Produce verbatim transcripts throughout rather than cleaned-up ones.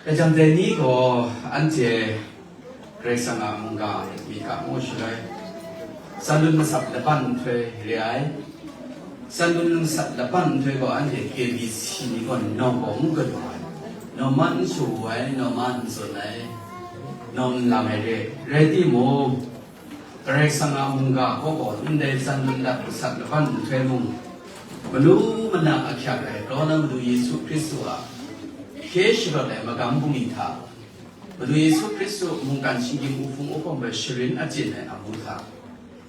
Kajang dai ni gaw anhte Karai Kasang a mungga myit ga ngu shaloi, tsanlun masat laban nhtoi re ai. Tsanlun masat laban nhtoi gaw anhte K B C ni gaw nawng gaw n galaw ai, nawng man n shawu ai, nawng man n tsun ai, nawng n lam ai re. Rai timung, Karai Kasang a mungga gaw gaw ndai tsanlun lat masat laban nhtoi mung, manu mana ahkyak ai, grau na Madu Yesu Hkristu a hkye sharawt ai magam bungli hta, Madu Yesu Hkristu mungkan shinggyim uhpung uhpawm hpe sharin achyin ai amu hta,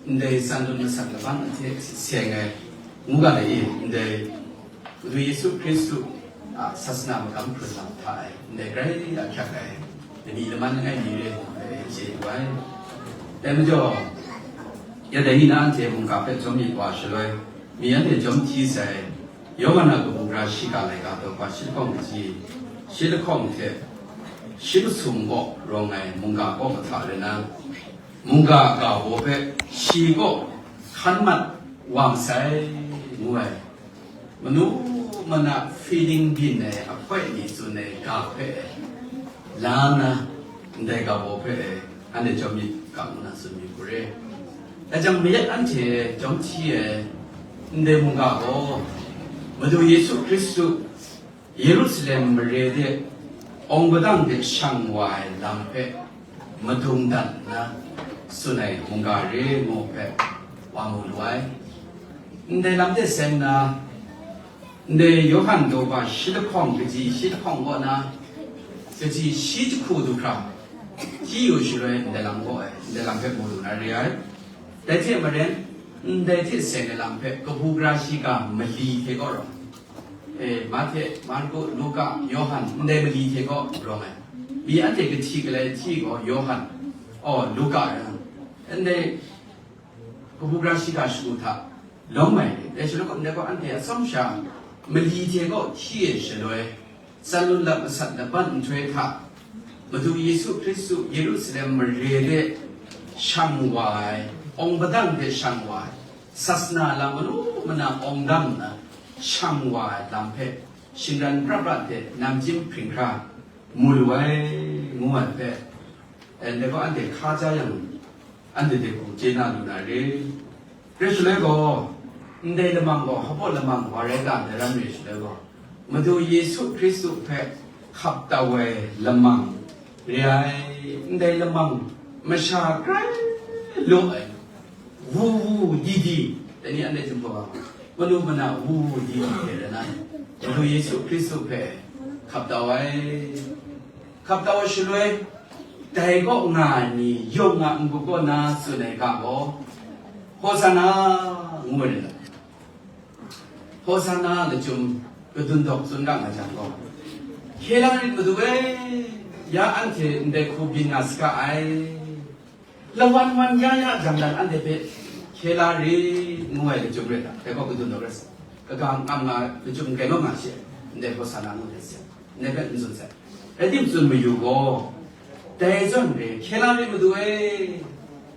ndai tsanlun masat laban ahte seng ai, ngu ga ai i, ndai Madu Yesu Hkristu a sasana magam hkrun lam hta e, ndai grai ahkyak ai lani laman langai mi re ai chye yu ai. Dai majaw, ya dai ni na anhte mungga hpe jawm myit wa shaloi, mi anhte jawm hti sai, Yawhan a kabu gara shiga laika daw hpa shi lahkawng kaji, shi lahkawng hte shi masum kaw rawng ai mungga kaw mahta rai na, mungga ga baw hpe shi kaw hkan mat wa masai, ngu ai. Manu mana feeling byin ai ahkoi mi tsun ai ga hpe la na, ndai ga baw hpe anhte jawm myit ga ngu na tsun yu hku re. Dai jang mayat anhte jawm hti ai ndai mungga gaw, Madu Yesu Hkristu Yerusalem mare de awng padang de shang wa ai lam hpe madung dat nna tsun ai mungga re ngu hpe wa mu lu ai. Ndai lam de seng na, ndai Yawhan daw hpa shi lahkawng kaji shi lahkawng kaw na, kaji shi jahku du hkra, chyi yu shaloi ndai lam gaw ai, ndai lam hpe mu lu na re ai. Dai hte maren, ndai hte seng ai lam hpe kabu gara shiga mali hte kaw rawng, e, Mahte, Marku, Luka, Yawhan, ndai mali hte kaw rawng ai. Mi anhte kahti galai hti gaw Yawhan, aw, Luka rai, ndai kabu gara shiga shagu hta lawm ai, dai shaloi gaw ndai gaw anhte atsawm sha mali hte kaw hti ai shaloi, tsanlun lat masat laban nhtoi hta, Madu Yesu Hkristu Yerusalem mare de shang wa ai, awng padang de shang wa ai, sasana lam manu mana awng dam nna shang wa ai lam hpe shingran pra pra de namjin hpring hkra mu lu ai, ngu ai hpe, ndai gaw anhte hka ja yang, anhte de hku chye na lu na re. Rai shaloi gaw, ndai lamang gaw hpabaw lamang wa rai ga ndai ram re shaloi gaw, Madu Yesu Hkristu hpe hkap tau ai lamang re ai, ndai lamang masha grai law ai, wu wu di di, dai ni anhte htum hpaw ga, manu mana wu wu di di hte rai na, Madu Yesu Hkristu hpe hkap tau ai. Hkap tau shaloi, dai kaw nga ai ni yawng a n-gup kaw na tsun ai ga gaw, Hosana ngu ai rai. Hosana lachyum kadun dawk tsun ga nga jang gaw, hkye la rit Madu e, ya anhte ndai hku byin nga saga ai, lawan wan ya ya jang dan anhte hpe hkye la rit ngu ai lachyum rai ta, dai gaw kadun dawk rai sa, kaga ngam nga lachyum kai naw nga she, ndai Hosana ngu ai se. Ndai hpe n tsun sai. Rai tim, tsun mayu gaw, dai zawn re, hkye la rit Madu e,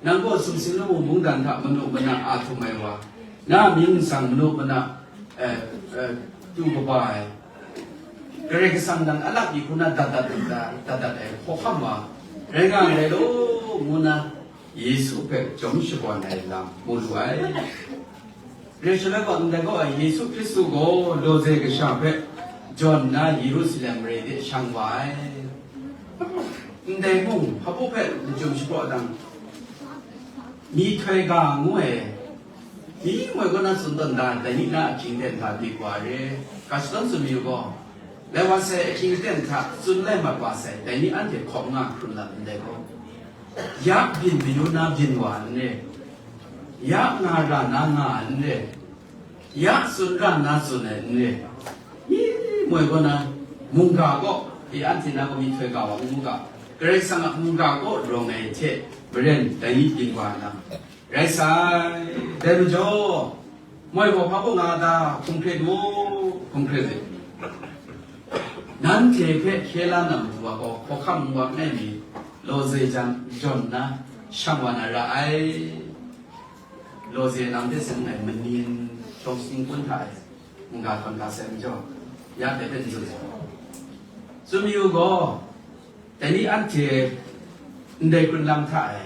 nang gaw sumsing lamu mungdan hta manu mana a htum ai wa, na mying nsang manu mana, eh, eh, tu kaba ai, Karai Kasang nan a lakpyi hku na dat dat dat dat ai hkawhkam wa rai nga ai law, ngu na Yesu hpe jawm shakawn ai lam mu lu ai. Rai shaloi gaw, ndai gaw Yesu Hkristu gaw lawze kasha hpe jawn nna Yerusalem mare de shang wa ai. Ndai mung, hpabu hpe lachyum shapraw dang, myihtoi ga ngu ai, mi moi kaw na tsun tawn da ai, dai ni na ahkying ten hta myit wa re, ga shadawn tsun mayu gaw, lai wa sai ahkying ten hta tsun lai mat wa sai, dai ni anhte hkawm nga hkrun lam ndai gaw, ya byin mayu na byin wa n re, ya nga ra na nga n re, ya tsun ra na tsun ai n re, mi moi kaw na mungga kaw, e anhte na gaw myihtoi ga wa n mu ga, Karai Kasang a mungga kaw rawng ai hte maren dai ni byin wa ai lam rai sai. Dai majaw, moi gaw hpa kaw nga ta, hkum hkrit u, hkum hkrit u. Nanhte hpe hkye la na matu wa gaw, hkawhkam ngu ai mi, lawze jan jawn nna, shang wa na ra ai. Lawze lam hte seng ai manin shawng singkun hta e, n-ga htawn ga sai majaw, ya dai hpe n tsun sai. Tsun mayu gaw, Dai ni anhte ndai hkrun lam hta e,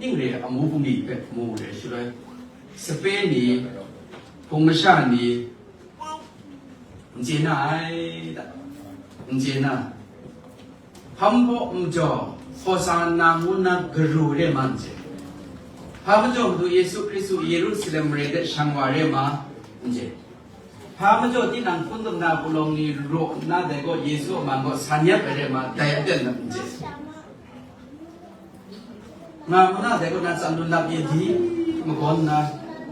ning re ai amu bungli hpe mu re shaloi, sape ni, hpung masha ni, n chye na ai, n chye na, hpa majaw, Hosanna ngu nna garu re ma n chye, hpa majaw Madu Yesu Hkristu Yerusalem mare de shang wa re ma n chye. Hpa majaw tinang hpun dum na palawng ni raw nna dai gaw Yesu a man gaw san yap ai re ma, dai aten na n chye. Nga mu na dai gaw na tsan lun lap ye di magawn nna,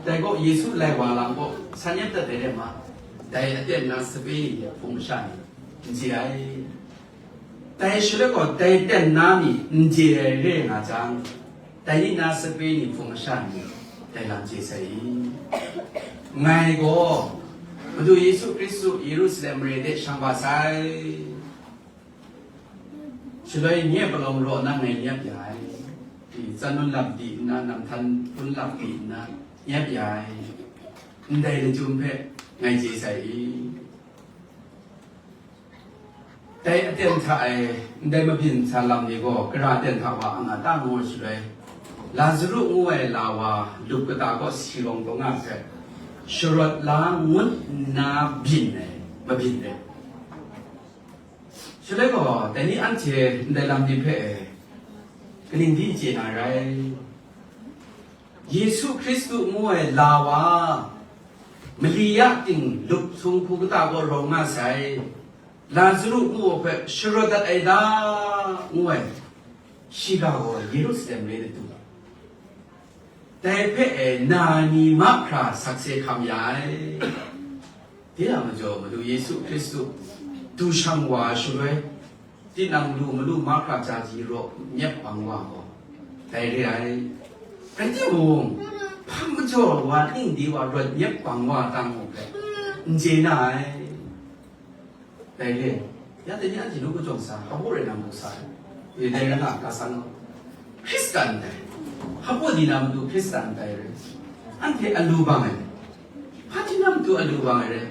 dai gaw Yesu lai wa lam gaw san yap dat ai re ma, dai aten na sape ni hpung masha ni n chye ai. Dai shaloi gaw dai aten na ni n chye ai re nga jang, dai ni na sape ni hpung masha ni dai lam chye sai i? Ngai gaw Madu Yesu Hkristu Yerusalem mare de shang wa sai. Shaloi nye palawng raw nna ngai nyap ya ai. Tsan lun lap di nna, namhtan hpun lap di nna nyap ya ai. Ndai lachyum hpe ngai chye sai i? Dai aten hta e, ndai mabyin sa lam ni gaw, gara aten hta wa ang a ta ngu shaloi, Lazaru ngu ai la wa lup kata kaw si rawng taw nga hpe, sharawt la ngut nna byin ai, mabyin ai. Shaloi gaw, dai ni anhte ndai lam ni hpe e, kaning di chye na rai? Yesu Hkristu ngu ai la wa, mali ya ting lup sung hku kata gaw rawng nga sai, Lazaru ngu ai hpe sharawt dat ai da, ngu ai, shiga gaw Yerusalem re na tu? Dai hpe e na ni mahkra sakse hkam ya ai. Dai a majaw Madu Yesu Hkristu du shang wa shaloi, tinang lu malu mahkra chyaji raw nyep bang wa gaw, dai re ai. Rai timung, hpa majaw wa ning di wa rawt nyep bang wa ta ngu hpe, n chye na ai. Dai re, ya dai ni anhte nu kajawng sa, hpa baw rai na mung sa ai? E, dai rai nga, ka san gaw, Hkristan dai, hpa baw di na matu Hkristan dai rai, anhte alu bang ai, hpa di na matu alu bang ai rai?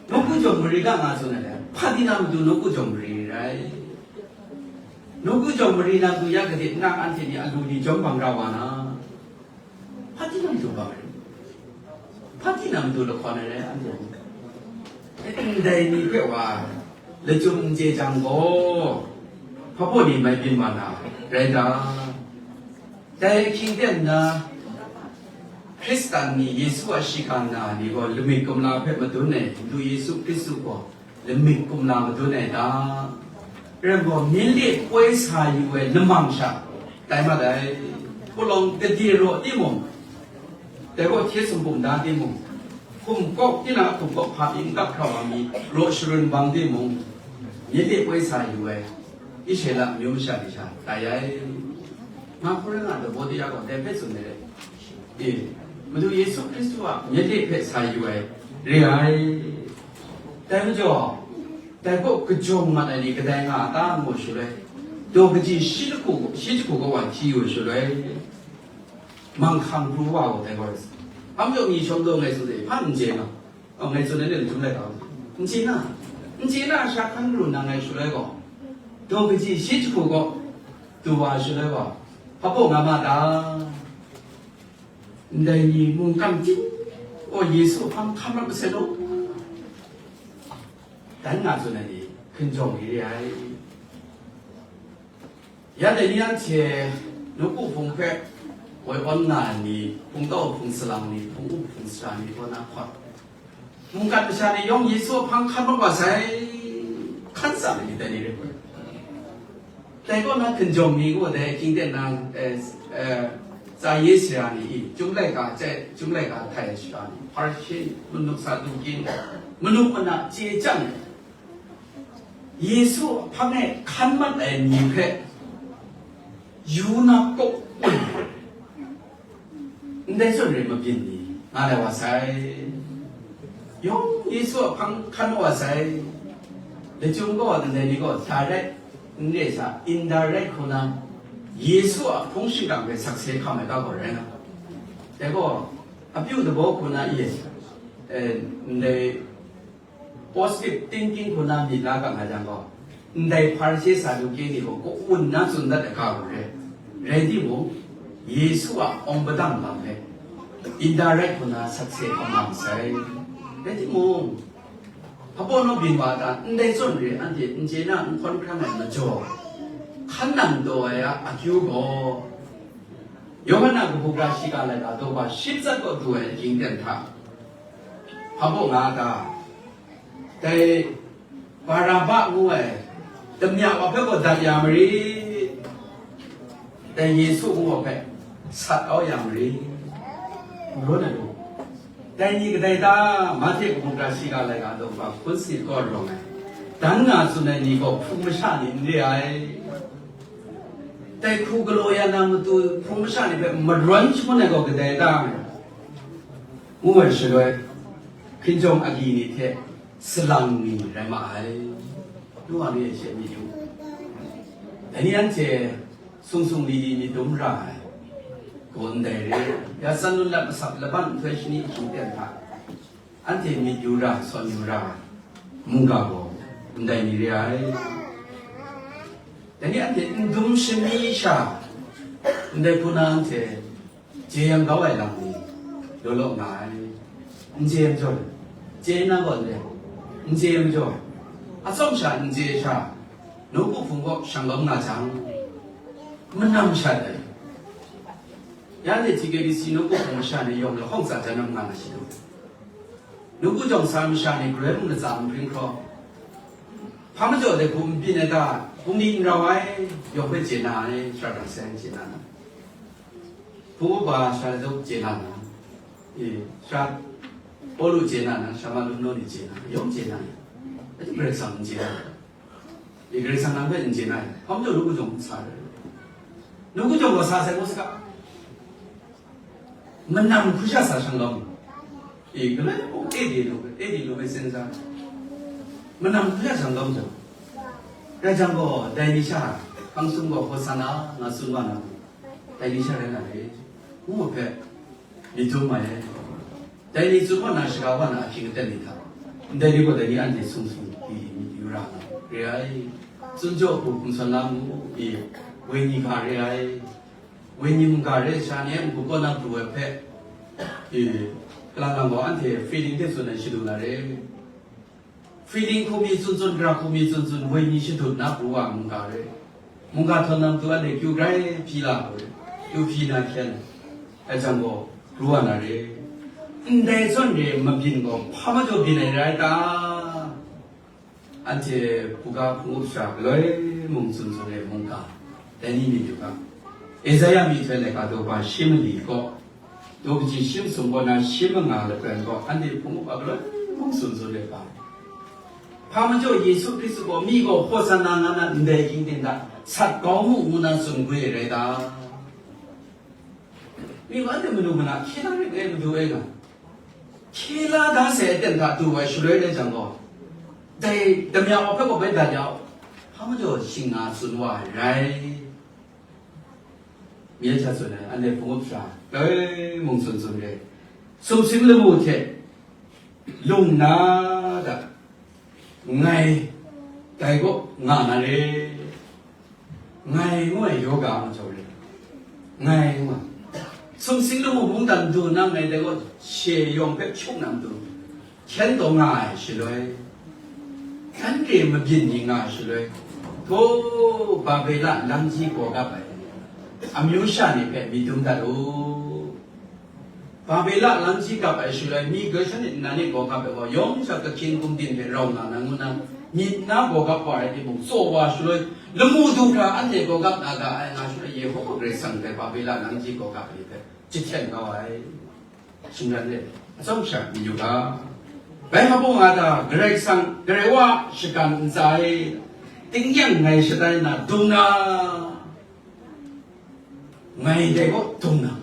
Nawku jawng mari ga nga tsun ai le, hpa di na matu nawku jawng mari rai? Nawku jawng mari na matu ya gadit nna anhte ni alu ni jawm bang ra wa na? Hpa di na matu bang rai? Hpa di na matu lahkawn ai rai anhte ni? Ndai ni hpe wa lachyum n chye jang gaw, hpa baw ni mai byin wa na rai ta? Dai ahkying ten na, Hkristan ni Yesu a shiga na ni gaw lamik kumla hpe madun ai, Madu Yesu Hkristu gaw lamik kumla madun ai ta? Rai gaw, myen le poi sa yu ai lamang sha tai mat ai. Palawng gade raw timung, dai gaw hkye sumpum da timung, hkum kawk, tinang a hkum kawk hpa pyi n kap hkra wa mi raw sharun bang timung, myen le poi sa yu ai Israela amyu masha ni sha tai ai. Nga hkawng rai nga ai, laba de ya gaw dai hpe tsun ai rai. E, Madu Yesu Hkristu a myen le hpe sa yu ai re ai. Dai majaw, dai kaw kajawng mat ai ni kadai nga a ta ngu shaloi, daw kaji shi jahku, shi jahku kaw wa hti yu shaloi, manghkang pru wa gaw dai gaw rai sa. Hpa majaw mi shawng daw ngai tsun de, hpa n chye nga. Aw, ngai tsun ai ni n htum lai ga, n chye na, n chye na sha hkan ru na ngai shaloi gaw, daw kaji shi jahku gaw du wa shaloi gaw, hpa baw nga ma ta? Ndai ni mungkan ting gaw Yesu hpang hkan mat masat law, dan nga tsun ai ni hkinjawng ni re ai. Ya dai ni anhte nawku hpung hpe woi awn nga ai ni, hpung tau hpung salang ni, hpung up hpung sara ni kaw na hkawt, mungkan masha ni yawng Yesu a hpang hkan mat wa sai, hkan tsam ai ni dai ni rai. Dai kaw na hkinjawng ni gaw dai ahkying ten na, eh, eh, tsa ye sara ni i, Chyum laika chyai, Chyum laika htai ai sara ni, Hparishe ni, manuk Saduki ni, manuk mana chye chyang ai, Yesu a hpang e hkan mat ai ni hpe yu na kawk, ndai zawn re mabyin ni nga lai wa sai. Yawng Yesu a hpang hkan wa sai. Lachyum gaw ndai ni gaw direct n re sa, indirect hku na Yesu a hpung shingkang hpe sakse hkam ai ga gaw rai nga. Dai gaw, apyu dabaw hku na i, eh, ndai positive thinking hku na myit la ga nga jang gaw, Ndai Hparishe Saduke ni gaw kaun nna tsun dat ai ga gaw re. Rai timung, Yesu a awng padang lam hpe indirect hku na sakse hkam nga masai. Rai timung, hpa baw naw byin wa ta, ndai zawn re anhte n chye na n hkawn hkran ai majaw, hkan nang taw ai a akyu gaw, Yawhan a kabu gara shiga laika daw hpa shi matsat kaw du ai ahkying ten hta, hpa baw nga ta, dai Baraba ngu ai damya wa hpe gaw dat ya marit, dai Yesu ngu wa hpe sat kau ya marit, ngu na lu. Dai ni kadai ta? Mahte kabu gara shiga laika daw hpa hkun sanit kaw rawng ai, dan nga tsun ai ni gaw hpung masha ni n re ai. Dai hku galaw ya na matu hpung masha ni hpe marawn shangun ai gaw kadai ta? Ngu ai shaloi, hkinjawng agyi ni hte salang ni rai ma ai. Nu wa mi ai she myit yu. Dai ni anhte sung sung li li myit dum ra ai. Gaw ndai re, ya tsan lun lat masap laban nhtoi shani ahkying ten hta, anhte myit yu ra, sawn yu ra ai mungga gaw ndai ni re ai. Dai ni anhte n dum shani sha, ndai hku na anhte jeyang kau ai lam ni law law nga ai. N jeyang jaw, chye na gaw n re, n jeyang jaw, atsawm sha n chye sha, nawku hpung kaw shanglawm nga jang, manam shat ai. Ya ni T K B C nawku hpung masha ni yawng lahkawng tsa jan na nga na shi lu. Nawku jawng sa masha ni galoi mung latsa mung hpring hkraw, hpa majaw dai hku n byin ai ta, hpung ni n rau ai, yawng hpe chye na ai, sara dang sai chye na na. Hpung upa sara zau chye na na, e, sara Pawlu chye na na, sara ma lum naw ni chye na, yawng chye na na, ati Karai Kasang n chye na. E, Karai Kasang nang hpe n chye na, hpa majaw nawku jawng n sa ai. Nawku jawng gaw sa sai gaw saga. Manam hku sha sa shang gaw, e, galoi mung e de lu, e de lu ai sin sa. Manam hku sha shang gaw jang, rai jang gaw, dai ni sha, hpang sum gaw Hosanna nga tsun wa na, dai ni sha rai nga re, ngu hpe, myit dum mai ai. Dai ni tsun wa na, shaga wa na ahkying aten ni hta, ndai ni gaw dai ni anhte sung sung di myit yu ra nga re ai. Tsun jaw hku hkum san la mu, e, wenyi ga re ai. Wenyi mungga re ai sha ni a ngu kaw na pru ai hpe, e, kalang lang gaw anhte feeling hte tsun ai shadu na re. Feeling hku mi tsun tsun, gara hku mi tsun tsun, wenyi shadut na pru wa mungga re. Mungga htawn na matu anhte kyu grai hpyi la ai, kyu hpyi na hkyen ai jang gaw, pru wa na re. Ndai zawn re mabyin gaw hpa majaw byin ai rai ta? Anhte buga hpung up sha galoi mung tsun tsun ai mungga, dai ni myit yu ga. Esaia myihtoi laika daw hpa shi mali gaw, daw kaji shi masum kaw na shi manga lapran gaw, anhte hpung up a galoi mung tsun tsun ai hpa. Hpa majaw Yesu Hkristu gaw mi gaw Hosanna nga na ndai ging ting hta sat kau mu ngu na tsun gwi ai rai ta? Mi gaw anhte manu mana hkye la rit ai madu ai nga, hkye la da sai aten hta du ai shaloi rai jang gaw, dai damya wa hpe gaw bai dat ya u, hpa majaw shing nga tsun wa ai rai. Mi a hta tsun ai, anhte hpung up sha, galoi mung tsun tsun re, sumsing lamu hte lung na da, ngai dai gaw nga na re. Ngai ngu ai yoga a majaw re. Ngai ngu ai. Sumsing lamu mungdan du na ngai dai gaw, she yawng hpe hkyung na matu, hkyen taw nga ai shaloi, hkan re mabyin ni nga ai shaloi, htaw Babela langji gaw gap ai amyu sha ni hpe myit dum dat u. Babela langji gap ai shaloi, mi grau sha nit nnan ni gaw gap ai gaw, yawng sha kahkying gumdin hte rau nga na ngu na, myit na gaw gap wa rai timung, tsaw wa shaloi, lamu du hkra anhte gaw gap na ga ai nga shaloi, Yehova Karai Kasang dai Babela langji gaw gap ai hpe jahten kau ai. Shingran let, atsawm sha myit yu ga. Bai hpa baw nga ta, Karai Kasang, Karai Wa shagan ntsa e, tingnyang ngai shatai na, dung na, ngai dai gaw dung na,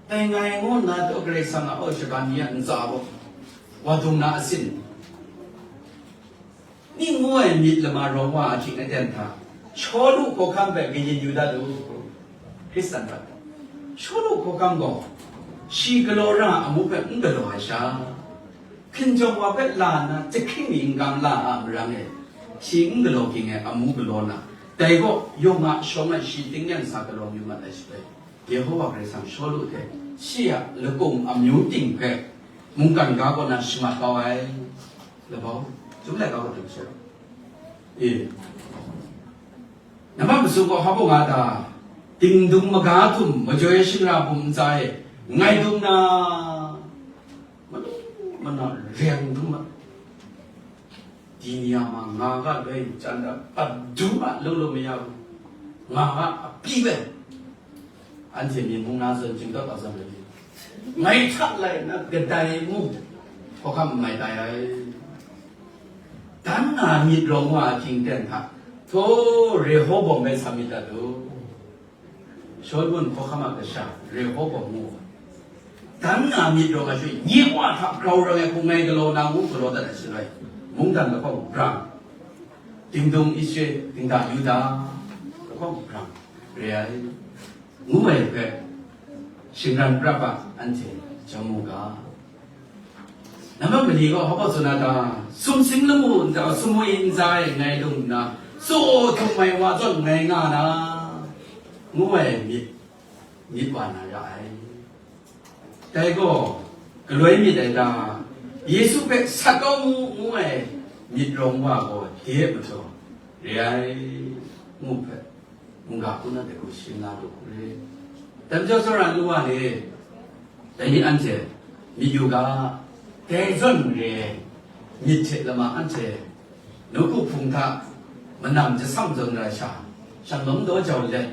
dai ngai ngu nna taw Karai Kasang a, aw, shagan ni a ntsa gaw wa dung na asin. Ning ngu ai myit lama rawng wa ahkying aten hta, Shawlu hkawhkam hpe kayin yu dat u, Hkristan hpe. Shawlu hkawhkam gaw, shi galaw ra ai amu hpe n galaw ai sha, hkinjawng wa hpe la nna, jahkring ni n kam la a marang e, Shi n galaw ging ai amu galaw na, dai gaw yawng a shawng ai shi tingyan sa galaw yu mat ai shaloi, Yehowa Karai Kasang Shawlu hte shi a lakung amyu ting hpe mungkan ga kaw na shamat kau ai. Labau, chyum lai kau hkrum sha. E. Nambat masum gaw hpa bung a ta, dingdung maga htum majoi shingra bum ntsa e, ngai dum na, manu mana reng dum ma, dini a ma nga ga loi jan da, pat dum a, lu lu maya bu, nga ga a pyi bai. Anhte myi mung na zawn jingdawt wa zawn rai. Ngai hta lai na kadai mu, hkawhkam n mai tai ai. Dan nga myit rawng wa a hkying ten hta, htaw Rehoboam bai sa myit dat u. Solomon hkawhkam a kasha, Rehoboam ngu ai. Dan nga myit rawng ai shaloi, nye wa hta grau rang ai hku ngai galaw na ngu galaw dat ai shaloi, mungdan lahkawng brang, dingdung Israel, dingda Yuda lahkawng brang re ai. Ngu ai hpe, shingran pra pra anhte chyawm mu ga. Nambat mali gaw hpa tsun na ta, sumsing lamu ntsa, sumwi ntsa e ngai lung nna, tsaw htum ai wa zawn ngai nga na, ngu ai myit, myit wa na ra ai. Dai gaw, galoi myit ai ta, Yesu hpe sat kau mu, ngu ai myit rawng wa gaw, de a majaw, re ai, ngu hpe, mungga hku na dai hku sharin la lu hku re. Dai majaw, tsawra nu wa ni, dai ni anhte myit yu ga, dai zawn re ai myit hte lama anhte nawku hpung hta manam jasam zawn ra sha, shanglawm daw jau let,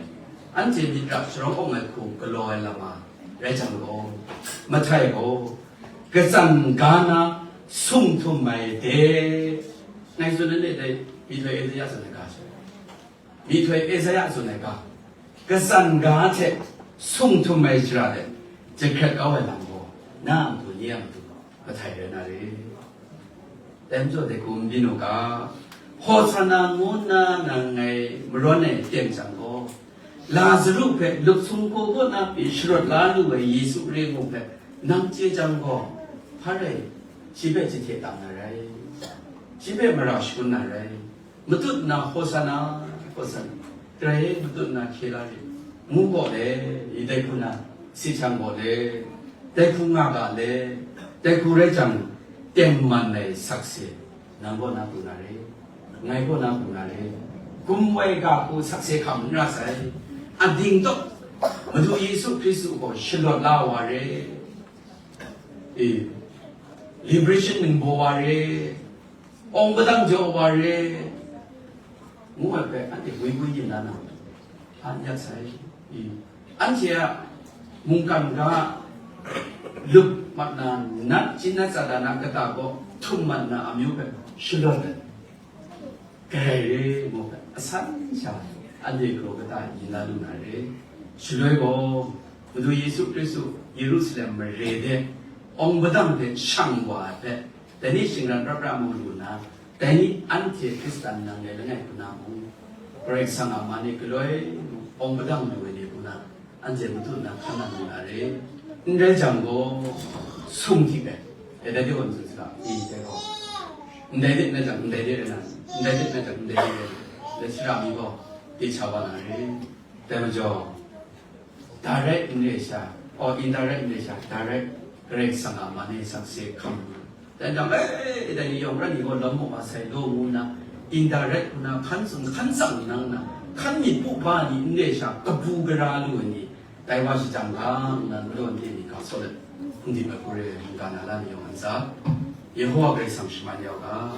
anhte myit rap sharawng awng ai hku galaw ai lama rai jang gaw, mahtai gaw, katsan ga na sung htum ai de, ngai tsun ai dai, myihtoi Esaia tsun ai ga she. Myihtoi Esaia tsun ai ga, katsan ga hte sung htum ai shara de jahkrat kau ai lam gaw, na a matu, nye a matu, mahtai rai na re. Dai majaw dai hku n byin u ga, Hosana ngu nna nang ngai marawn ai teng jang gaw, Lazaru hpe lup sumhku kaw na pyi sharawt la lu ai Yesu re ngu hpe nang chye jang gaw, hpa rai, shi hpe jahte tam na rai, shi hpe mara shangun na rai. Matut nna, Hosana, Hosana, Karai e matut nna hkye la rit, ngu gaw le, i dai hku na si shang gaw le, dai hku nga ga le, dai hku rai jang, tengman ai sakse, nang gaw na pru na re, ngai gaw na pru na re, gumwai ga hku sakse hkam n ra sai, ading dawk, Madu Yesu Hkristu gaw shalawt la wa re, e, liberation ningbaw wa re, Awng padang jaw wa re, ngu ai hpe anhte gwi gwi yin la na, a n yak sai. I, anhte a mungkan ga lup mat na, nat, chyin nat, Satan a kata gaw htum mat na amyu hpe shalawt ai, grai re, ngu hpe asan sha anhte galaw kata yin la lu na re. Shaloi gaw, Madu Yesu Hkristu Yerusalem mare de awng padang hte shang wa ai hpe, dai ni shingran pra pra mu lu nna, dai ni anhte Hkristan nang rai langai hku na mung, Karai Kasang a man e galoi awng padang lu ai ni hku na, anhte matut nna hkan nang lu na re. N rai jang gaw, sung hti ai, e dai de gaw n tsun saga, i dai gaw, ndai de n rai jang, ndai de rai na, ndai de n rai jang, ndai de rai na, dai shara mi gaw, de cha wa na re. Dai majaw, direct n re sha, or indirect n re sha, direct Karai Kasang a man e sakse hkam lu. Dai jang, e, dai ni yawng ran ni gaw lawm mu wa sai law ngu nna, indirect hku na hkan tsun, hkan tsang nang nna, hkan myit pu ba ni n re sha, kabu gara lu ai ni, dai wa shajang ga nna, madaw nte ni ga saw let, n dip ai hku re ai mungga na la ni yawng a ntsa, Yehowa Karai Kasang shaman yau ga.